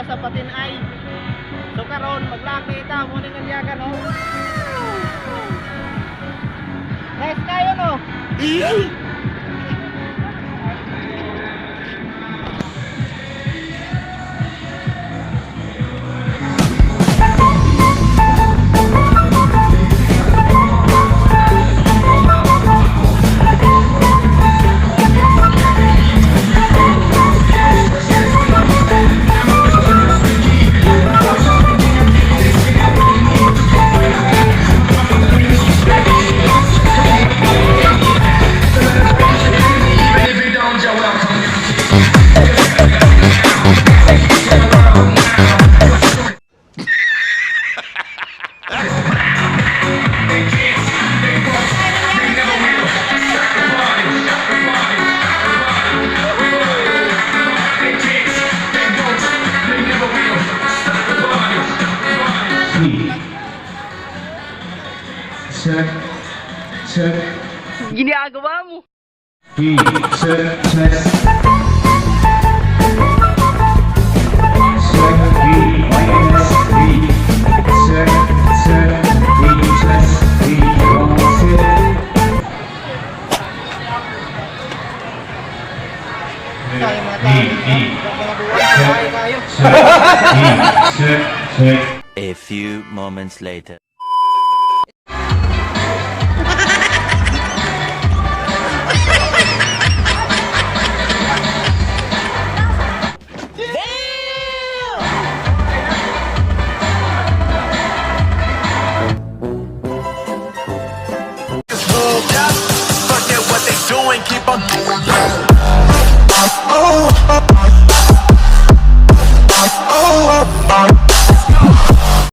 sa Patinay. So karon maglaag na ita mo ning alyagan, no. Nice kayo, no. If you don't, you're welcome. Check, check, Ginagawa mo. B, check, check. Check, B, minus B. Check, check, B, check, B, one, two. Tayo mga tao dito. Mga buwan, Check, kayo. check, B, check, check. A few moments later.